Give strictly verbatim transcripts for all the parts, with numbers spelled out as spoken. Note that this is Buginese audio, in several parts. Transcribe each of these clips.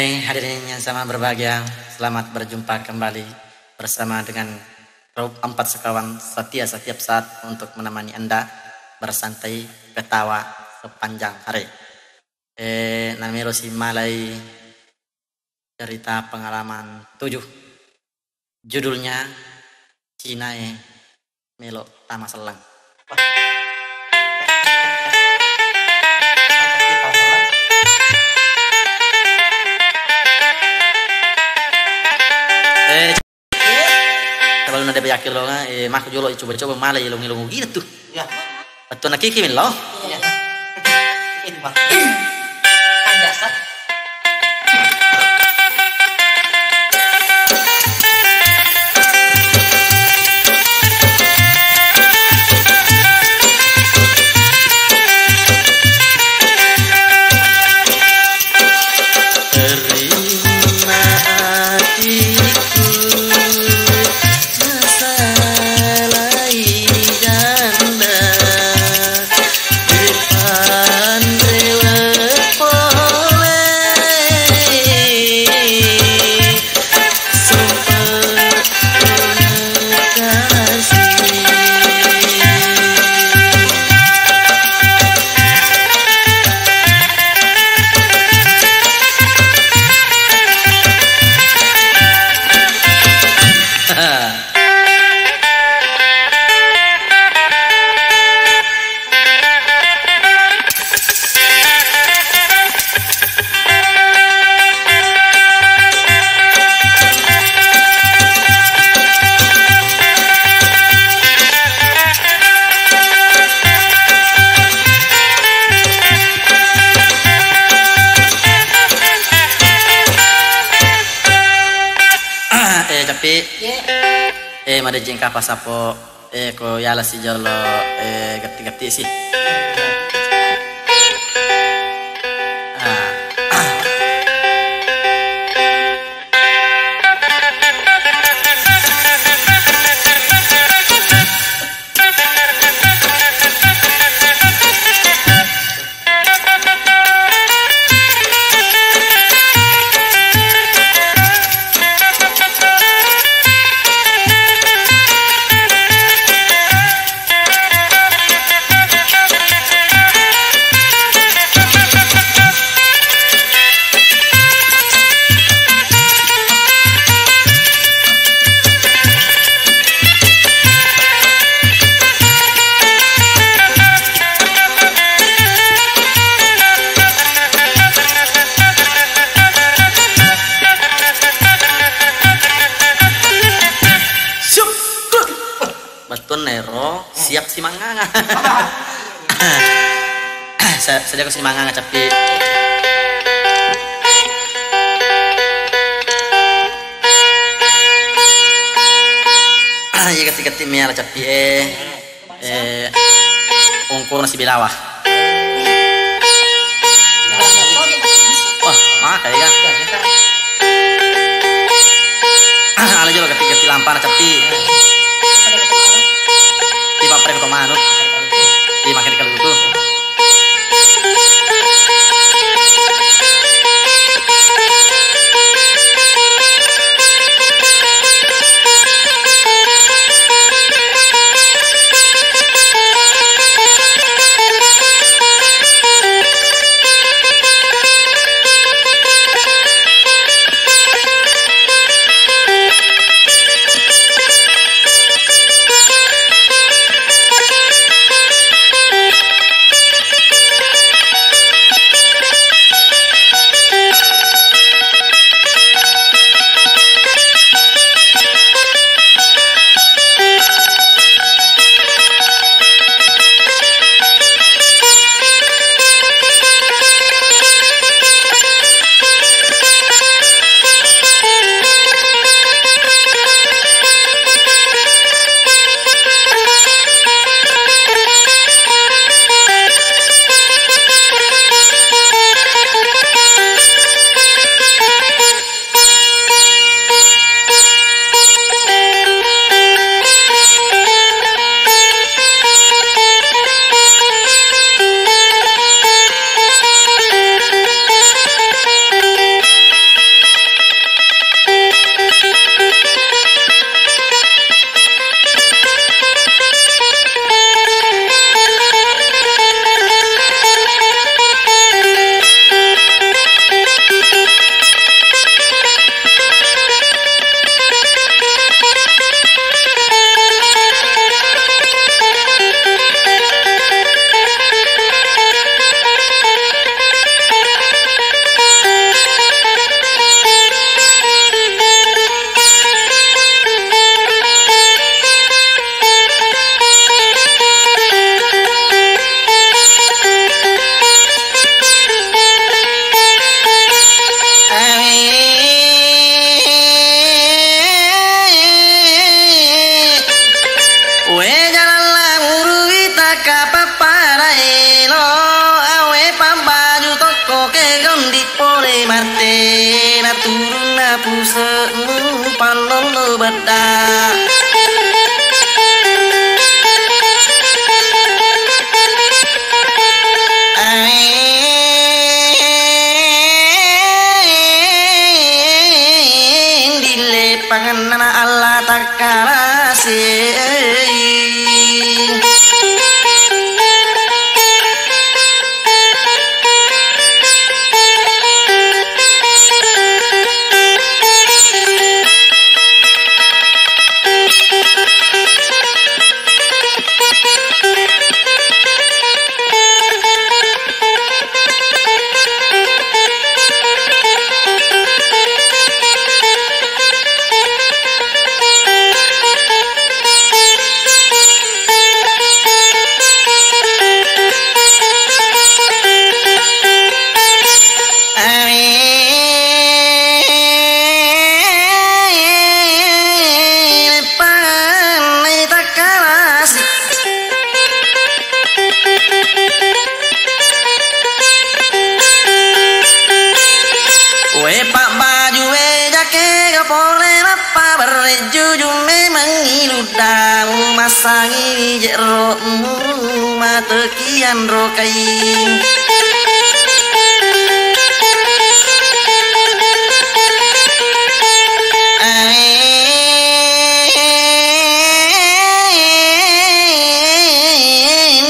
Hadirin yang sama berbahagia, selamat berjumpa kembali bersama dengan grup empat sekawan setia setiap saat untuk menemani Anda bersantai ketawa sepanjang hari. Eh, namero si malai cerita pengalaman tujuh. Judulnya Cinae Melo Tama Selleng. Eh, kalau nade yakin lo, eh, mako jolo coba-coba malah ilung-ilung gitu. Ya. Betul nak kiki lo. Iya. Ini, Bang. Kan biasa. Terima hatiku. Masalai janda dipanrewe pole. Sumpah kasih. Eh, Cappi. Ye. Eh, madejeng kapa sapo, eh, ko yala si jolo, eh, getti-getti si. Ah. Bettuanna ero, siap si mangnganga. Sa-, sediako si mangnganga, Cappi. Iya, getti-getti miala, Cappi, eh. Eh, ongkona sibilawa. Wah, maka ya. Ala jolo getti-getti lampana, Cappi. Tiba pada ketemu anu. Tiba makan kaluku. Martena turunna puse'mu pallollo bedda. Ain dille panganna Allah takkalasi. Amin. Panai takkalasi. We pabbaju we jake ga pole nappa berre jujung memang iluddamu massangi jerokmu mate kianrokai. Amin.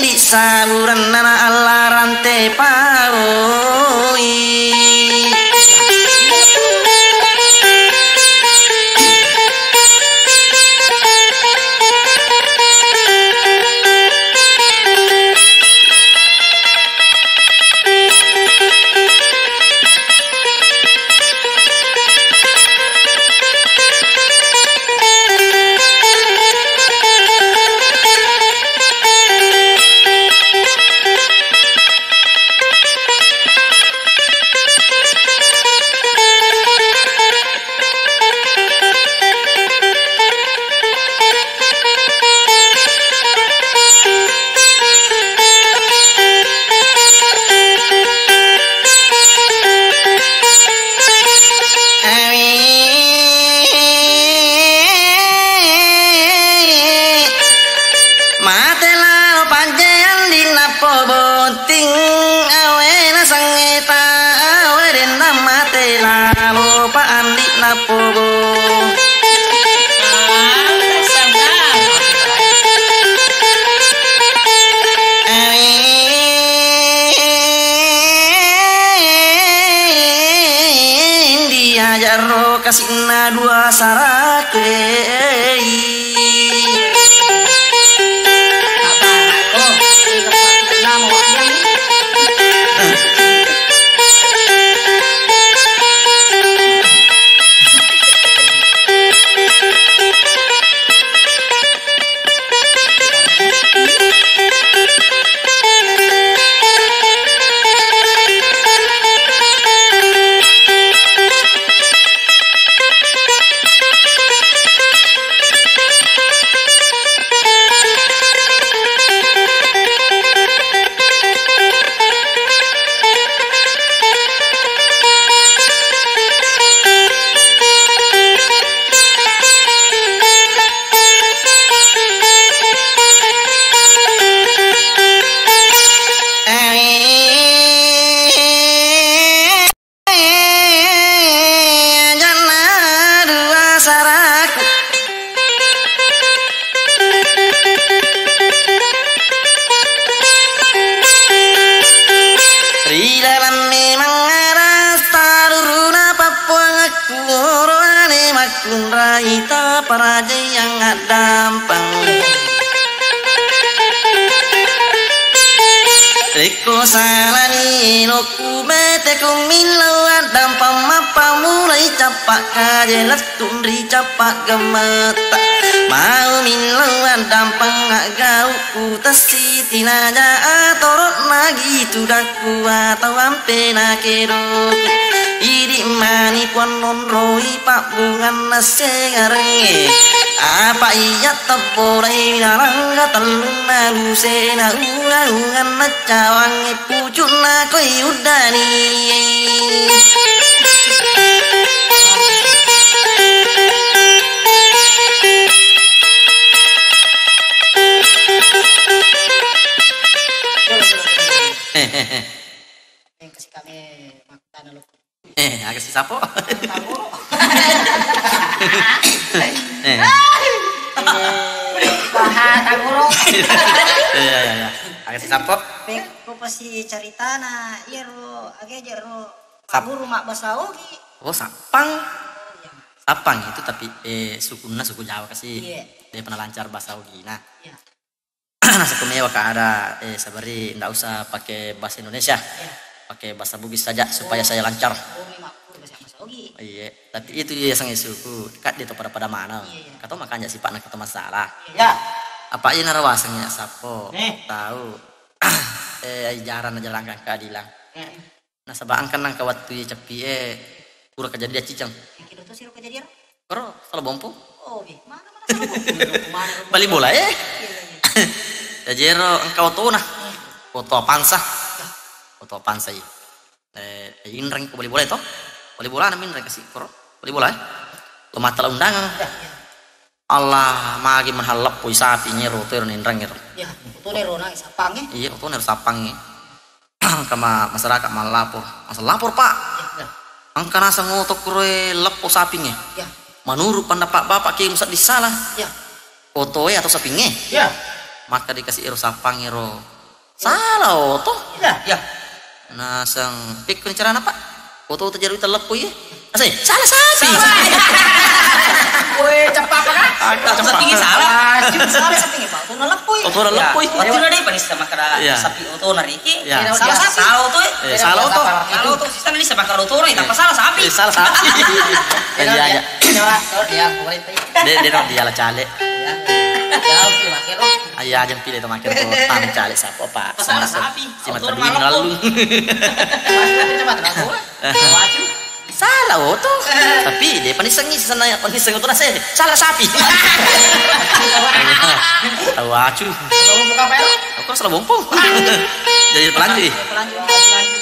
Di saluranna Allah rante paroi. Mate lalo pajjeang di nappo botting, awe nasengeta, awe denna mate lalo pa andi nappo bo. Diajarro kasinna dua saraku. Janna dua saraku. Ri dalam memang ada saluruna pappuangakku, oroane makkunrai taparajai yang addampang. Rekko salani elokku, mete ku millau addampang, mappamulai cappa kaje lettu ri cappa gemmetta. Mau millau addampang, aggaukku tessi tinaja, atoro nagi tudakku atau ampe na kedoku. Idi mani puang nonroi pabbunganna sengarengnge. Apa iya tebbolai nalangga tellunna lusena, unga-unganna cawangnge pucukna koi uddani. Yang kasih kami makan lo. Eh, aga si sapo? Tagoro. Eh. Wah, tagoro. Iya, iya, iya. Aga si sapo? Pe, ko pasti ceritana, iya ro, aga aja ro. Sap- Guru mak bahasa Ogi. Oh, Sappang. Iya. Sappang itu tapi, eh, sukunna suku Jawa kasi. Iya. Dia pernah lancar bahasa Ogi. Nah. Iya. Nasakko mewa ka ada, eh, sabari ndak usah pakai bahasa Indonesia. Iya. Pakai bahasa Bugis saja supaya saya lancar. Oh, memang aku bahasa Ogi. Iya, tapi itu dia sang isuku, kat dia tu pada-pada mana. Iya, iya. Kata makanya sifatnya kata masalah. Iya. Apa iya narawasangnya sapo? Eh. Tahu. Eh, ajaran aja langkah keadilan. Iya. Nasaba engka nangka wettu iye ceppi'e pura kejadian ciceng. Yang kira tuh siro kejadian? Koro, Sala Bompong. Oh, bi, mana, mana Sala Bompong? Mana, mana? Bali bola, eh? Iya, iya, iya. Jaji ero engka otona. Hmm. Oto Avanza. Ya. Oto Avanza, iya. Eh, inreng ko bali bola itu. Bali bola na minreng kasi, koro. Bali bola, eh. Lo mata undangan. Ya, ya. Allah, magi mahal leppoi sapi nyero, to ero ninreng ero. Ya, otona ero nang sappangnge. Iya, otona ero sappangnge. Engka ma-, masyarakat mallapor. Masa lapor, Pak? Ya, ya. Engka naseng oto kuro e leppo sapingnge. Ya. Menurut pendapat Bapak, ki musaddi salah. Ya. Otoe atau sapingnge? Ya. Maka dikasih ero sappangnge ro. Salah oto. Ya, ya. Naseng, "Pekko ni carana, Pak? Oto-oto jari uta leppo iye." Ase, salah sapi. Salah. Woi, cepat apa kan? Ada cepat. Sapi salah. Ah, salah sapi, Pak. Oto na leppo iye. Oto na leppo iye. Waktu na deh, Pak, sama kena sapi oto na riki. Ya. Salah sapi. Salah oto, eh. Eh, salah oto. Salah oto. Sisana ni sama kena oto na, tapi salah sapi. Eh, salah sapi. Iya, iya. Coba, coba dia, boleh, Pak. De, de, no, dia lah caleg. Ya. Ya, oke, makero. Ayo, aja pilih tu makero. Tam caleg siapa, Pak? Salah sapi. Si mata duit lalu. Salah oto. Tapi dia panissengi sana ya, panisseng oto nase. Salah sapi. Tahu acu. Tahu buka apa ya? Aku salah bompong. Jadi pelanjut. Pelanjut, pelanjut.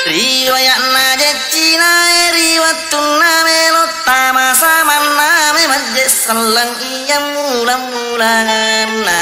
Riwayatna jeccinae ri wettunna melo tama samanna me majje selleng iya mulang-mulangenna.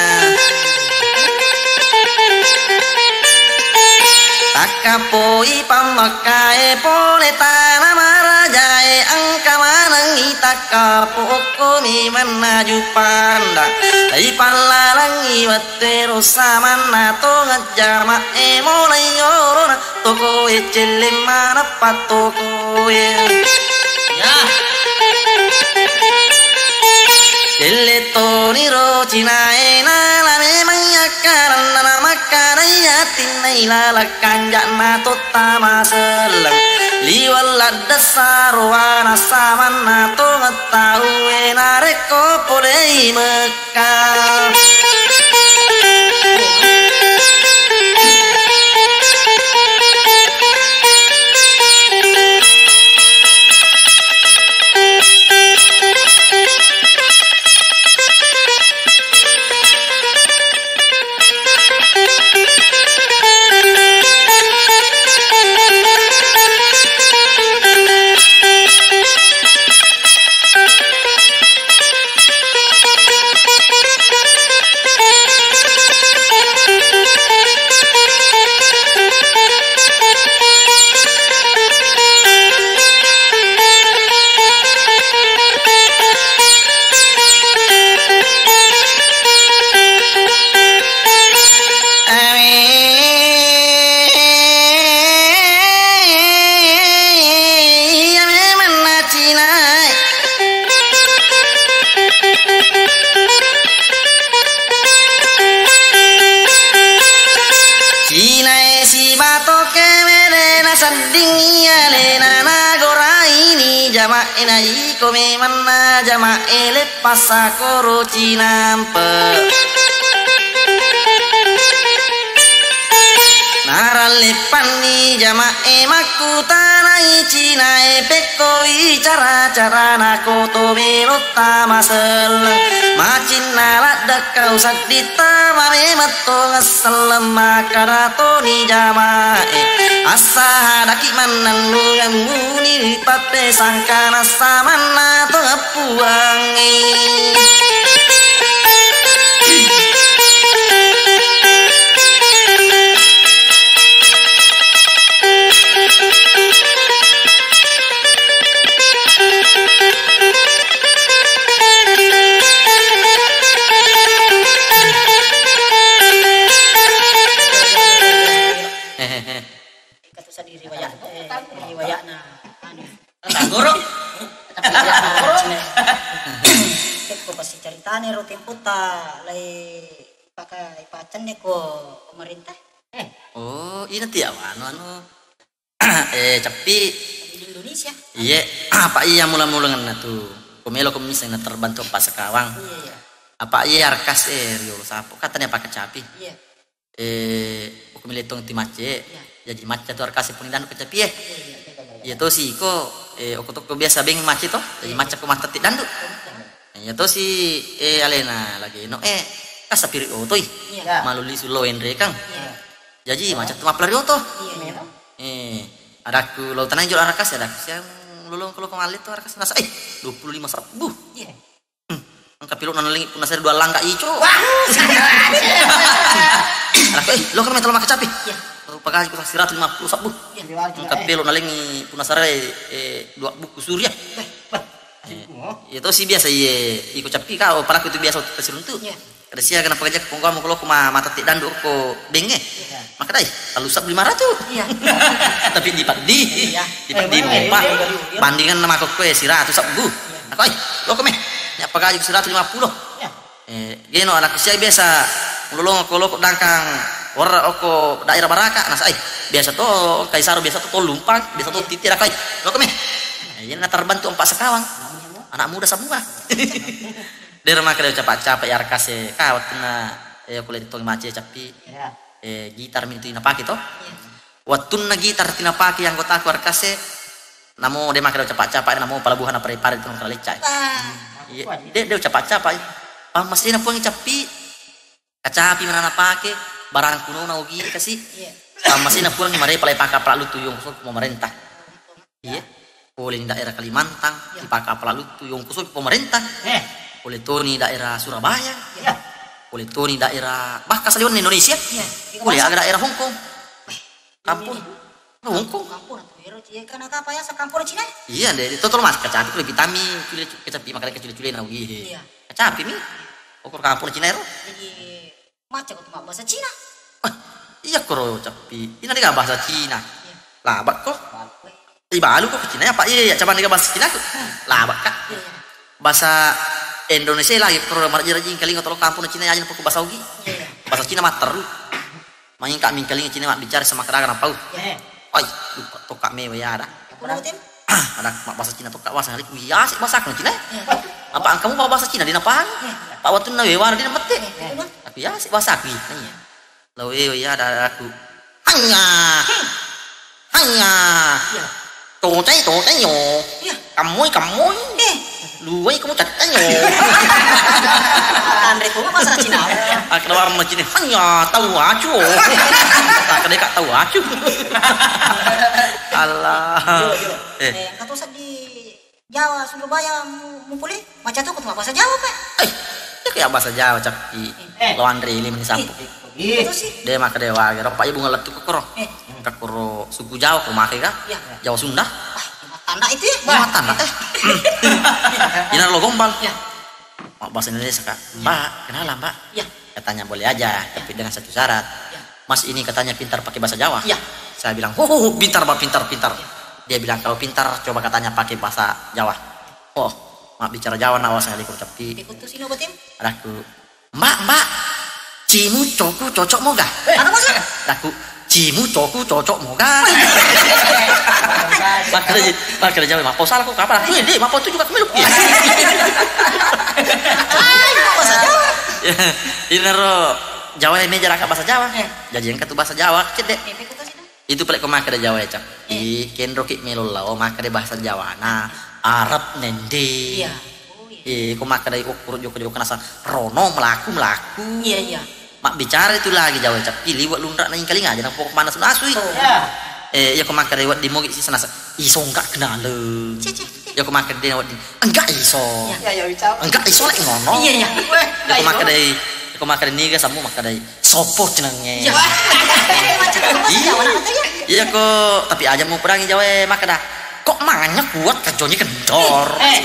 Takkapoi pammekkae pole tana marajae, engka manengngi takkapo okkomi mennaju pandang. Ipallalengngi wettu ero samanna tongeng jama'e molai orona. Tokoe celle maneng pattokoe. Ya. Celle toniro cinae nala memang yakkaranna na makkadai atinna ilaleng kanja'na tottama selleng. Liweng ladde saroana samanna tongeng taue narekko polei Mekka. Naiko memanna jama'e leppassa koro cinampe. Naralleppanni jama'e makkutanai cinae pekkoi cara-carana koto melotta maselleng. Macinna laddekkau sedditta mame metto selleng makkada toni jama'e. Assahadaki mannennungeng muni pappesangkana samanna tongeppuangnge. Hehehe. Engka tu seddi riwayat, eh, riwayatna anu. Tanggoro. Tapi riwayatna Cina. Tekko pasti ceritane ro tempota lai paka ipacenne ko pemerintah. Eh. Oh, ina ti awano anu. Eh, cappi. Di Indonesia. Iye, apa iya mula-mulangenna tu? Ko melo ko miseng na terbantu pasakawang. Iya, iya. Apa iya arkas, eh, riolo sapo. Katanya pakai capi. Iya. Eh, okko mile tong ti macce. Iya. Jaji macca tu arkase puni dandu kecapi, eh. Iya, iya. Iya tosi ko, eh, okko tokko biasa beng macce to. Jaji macca ko mattatti dandu. Iya tosi, eh, alena lagi no, eh, kasa piri otoi. Iya. Malu lisu lo enrekang. Iya. Jaji macca tu mappalari oto. Iya, iya. Eh, adakku lo tanai jolo arkase, adakku siang lolong kalau ko malle to arkase nasa, eh, dua puluh lima ribu. Iya. Hmm, engka pilo nalengi punna sare dua langka ico. Wah. Anak, eh, lo kan metro maka capi. Iya. Lo pagaji ku seratus lima puluh sabbu. Iya. Engka pilo nalengi punna sare, eh, dua buku surya. Wah, wah. Eh, iya to si biasa iye iko capi ka, oh, palaku itu biasa tasiruntu. Iya. Kada sia kana pagaja ko ponggamu ko lo ko ma-, mata ti dandu ko benge. Iya. Maka dai, telu sabbu lima ratus. Iya. Tapi di paddi. Iya. Di paddi. Eh, mupa. Iya, iya, iya. Bandingan nama ko kue seratus sabbu. Iya. Nakoi, loko meh. Nya pagaji seratus lima puluh. Ya. Eh, geno anak usia biasa mulolong ko loko dangkang ora oko daerah baraka, nasa, eh, biasa to kaisaro, biasa to tolumpang, biasa to titi, nakoi, loko meh. Eh, iyana terbantu empat sekawang. Anak muda semua. Dera maka de capa-capa ya arkase ka wettunna, eh, kuliah di tong mace cappi. Ya. Eh, gitar mintu napake to. Ya. Wettunna gitar tinapake anggotaku arkase, namo de maka de capa-capa, namo palabuhan pare-pare tu kala lecca. Ah. Iya, de, de capa-capa. Pammasena puang cappi, kacapi mana napake, barang kunona ugi kasi. Iya. Pammasena puang mare pala paka pala lutu yong so pemerintah. Iya. Pole ni daerah Kalimantan, iya, dipake apala luttu yongko sopi pemerintah. Eh. Pole toni daerah Surabaya. Iya. Pole toni daerah bahkan saliwenna Indonesia. Iya. Pole aga daerah Hong Kong. Kampung. Hong Kong. Kampung atau ero, iya, kan aga apa ya, kampung Cina? Iya, de, itu terus mas, kacapi, lebih tami, cule, kacapi, makanya cule-cule na ugi. Iya. Kacapi mi. Ukur kampung Cina ero. Jadi, macca ko tu mabbahasa Cina. Ah, iya koro cappi. Ina dega bahasa Cina. Iya. Labak ko. Ibalu ko ke Cina ya, Pak. Iya, iya, coba dega bahasa Cina ko. Labak ka. Iya, iya. Bahasa Indonesia lagi koro maraji-raji kalinga tolo kampung Cina ya, aja poko bahasa ugi. Iya, iya. Bahasa Cina matteru. Main kak mingkalinga Cina mak bicara sama kadang pau. Iya. Oi, lupa toka mewa ya ada. Apa nama tim? Ada mak bahasa Cina toka bahasa hari. Iya, sih bahasa Cina. Iya. Apa angkamu bahasa Cina di napang? Iya. Pak wattunna wewara di namette. Iya, iya. Aku ya sih bahasa aku. Iya. Lo wewa ya ada aku. Hanya. Hanya. Iya. Tocai, tocai yo. Iya. Kamoi, kamoi. Eh. Luai kamu cakkanyo. Anre ko bahasa Cina. Aku ada orang Cina. Hanya tahu acu. Aku deka tahu acu. Allah. Jolo, jolo. Eh. Eh, kata usah di Jawa, Surabaya, mu-, mupule, macca to ko tu bahasa Jawa, Pak. Eh, ya kayak bahasa Jawa, cappi. Eh. Lo anre ini meni sampo. Eh. Itu sih. De maka dewa, gero, Pak, ibu ngelet tu kokoro. Eh. Kakoro suku Jawa, ko make ka? Iya. Jawa Sunda. Wah, rumah tanda itu ya? Rumah tanda, eh. Ina lo gombal. Iya. Mak bahasa Indonesia, Kak. Iya. Mbak, kenalan, Mbak. Iya. Katanya boleh aja, tapi dengan satu syarat. Iya. Mas ini katanya pintar pakai bahasa Jawa. Iya. Saya bilang, "Huh, huh, huh, pintar, Mbak, pintar, pintar." Iya. Dia bilang, "Kalau pintar, coba katanya pakai bahasa Jawa." Oh, mak bicara Jawa, nak, wassalamualaikum, tapi Ikutu sino ko tim? Adaku, "Mbak, Mbak, cimu coku cocok moga?" Eh. Apa maksudnya? Adaku, Cimu coku cocok moga. Makkeda, makkeda Jawa, "Mappo salah ko kapala?" "Eh, dek, mappo tu juga kami lupa." Inaro Jawa ini jaraka bahasa Jawa. Iya. Jadi engka tu bahasa Jawa, cedde. Itu pale ko makkeda Jawa ya, Cap. Iya. Ih, kenro ki melo lao makkeda bahasa Jawa. Nah, Arab nende. Iya. Eh, ko makkedai ukkuru joko-joko nasa rono melaku-melaku. Iya, iya. Mabbicara itu lagi Jawa, Cap. Ih, liwa lunra na ingkalinga aja na pokok mana nasu-nasui. Oh. Iya. Eh, iya ko makkedai wedding mogi sisa nasa iso enggak kenal. Cek, cek, cek. Iya ko makkedai wedding enggak iso. Iya. Iya, iya, Cap. Enggak iso lek ngono. Iya, iya. Weh, iya ko makkedai, iya ko makkedai niga sammu makkedai. Sopo jenenge? Iya. Iya. Iya ko, tapi aja mau perangi Jawa, eh, makkeda. Kok manganya kuat kerjanya kendor? Eh.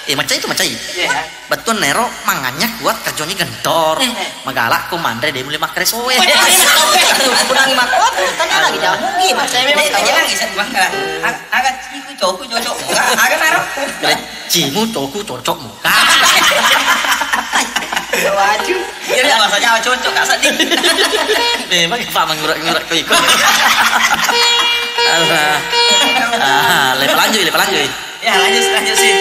Eh, macai itu macai. Iya. Betul nero manganya kuat kerjanya kendor. Eh, eh. Magalak ko manre de mulai makkere soe. Aduh, kurang makot, tanya lagi Jawa. Iya, macai. Iya, iya, iya. Aga ciku coku cocok. Aga naro. Cimu coku cocok. Waju. Iya, iya, bahasa Jawa cocok, Kak Sadi. Memang Pak mengurek-ngurek ko iko. Alah. Ah, lepa lanjut, lepa lanjut. Ya, lanjut, lanjut sih.